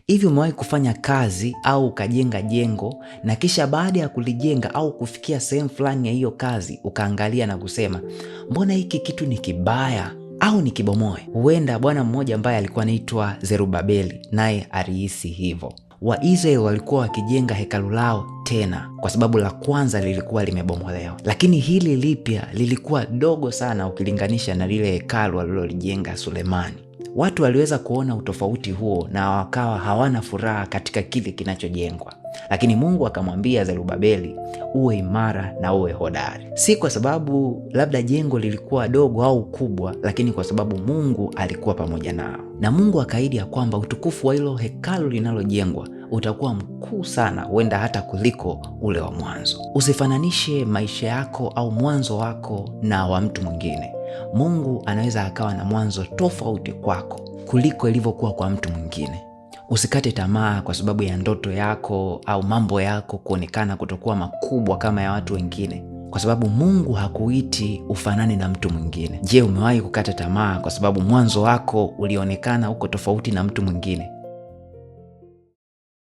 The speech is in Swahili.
Hivi umewahi kufanya kazi au ukajenga jengo na kisha baada ya kulijenga au kufikia sehemu fulani ya hiyo kazi ukaangalia na kusema, mbona hiki kitu ni kibaya au nikibomoe? Huenda bwana mmoja ambaye alikuwa anaitwa Zerubabeli naye alihisi hivyo. Waisraeli walikuwa wakijenga hekalu lao tena kwa sababu la kwanza lilikuwa limebomolewa, lakini hili lipya lilikuwa dogo sana ukilinganisha na lile hekalu alilolijenga Sulemani. Watu waliweza kuona utofauti huo na wakawa hawana furaha katika kile kinachojengwa, lakini Mungu akamwambia Zerubabeli, uwe imara na uwe hodari. Si kwa sababu labda jengo lilikuwa dogo au kubwa, lakini kwa sababu Mungu alikuwa pamoja nao, na Mungu akaahidi ya kwamba utukufu wa hilo hekalu linalojengwa utakuwa mkuu sana, huenda hata kuliko ule wa mwanzo. Usifananishe maisha yako au mwanzo wako na wa mtu mwingine. Mungu anaweza akawa na mwanzo tofauti kwako kuliko ilivyokuwa kwa mtu mwingine. Usikate tamaa kwa sababu ya ndoto yako au mambo yako kuonekana kutokuwa makubwa kama ya watu wengine, kwa sababu Mungu hakuiti ufanane na mtu mwingine. Je, umewahi kukata tamaa kwa sababu mwanzo wako ulionekana uko tofauti na mtu mwingine?